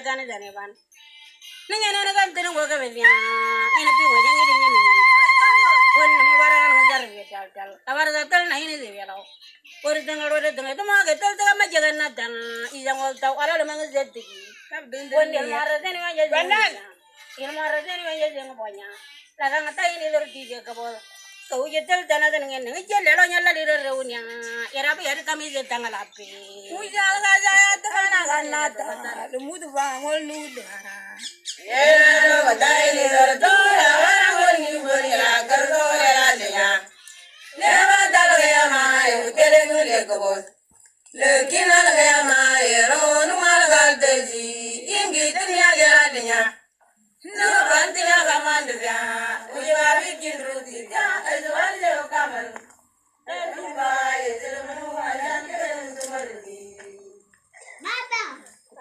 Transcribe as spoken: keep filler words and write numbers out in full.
Dane dane ban. Ninge nene kan tene ngo ke bedia. Ina pi ngo jangi dinge ninge. Kon mo bara kan hajar ye tal tal. Kabar tal tal nahi ni de yalo. Kori tenga ro de tenga to ma ke tal tal ma jagan na tan. Ija ngo tau ala le mang zediki. Kon ni mara dane ma jagan. Banan. Ina mara dane ma jagan ponya. Laga ngata ini dor di je kabol. Kau je tel tana dan ngen ngen je lelo nyala di dor reunia. Era bi hari kami je tanggal api. Uja ga ja ya tana ganata. Lumudu bangol nudu. Era lo badai ni dor dora wara ngol ni bori la kar dora la denya. Leva dal gaya ma yu tere nu le kabol. Lekin al gaya ma ero nu mal gal teji. Ingi dunia ya denya. No banti ya gamandu ya. Uji bari kindru ti ya. Ezu wali le kamal.